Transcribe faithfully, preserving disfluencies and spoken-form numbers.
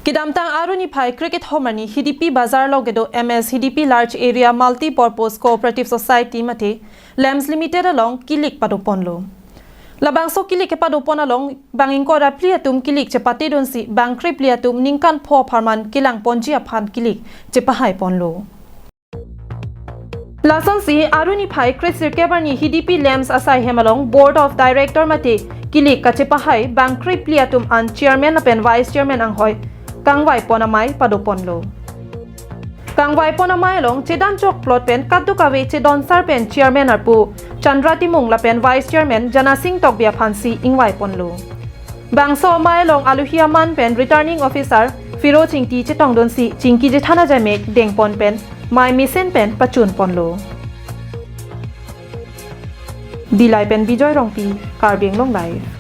Kedamtang Aru niphai kre-kethom arni Hidipi Bazar along kedo M S Hidipi Large Area Multi Purpose Cooperative Society mate LAMPS Limited along kilik padoponlo. Labangso kilik kepadopon along bang ingkoi ra phli atum kilik chepatedunsi bang kre phli atum ningkan pho apharman kelangponji aphan kilik chepahaiponlo. Lasonsi Aru niphai kre-sirkep arni Hidipi LAMPS asai hem along Board of Director mate kilik kachepahai bang kre phli atum an Chairman lapen Vice Chairman anghoi kangvaipon amei padoponlo. Kangvaipon amei along chedam chokplot pen kadokave chedonsar pen Chairman arpu Chandra Timung lapen Vice Chairman Janasing Tokbi aphansi ingvaiponlo. Bangso amei along aluhi aman pen Returning Officer Firoj Ingti chetongdunsi chingki chethan ajaimek dengpon pen mei mesen pen pachunponlo. Dillai pen Bijoy Rongpi, Karbi Anglong Live.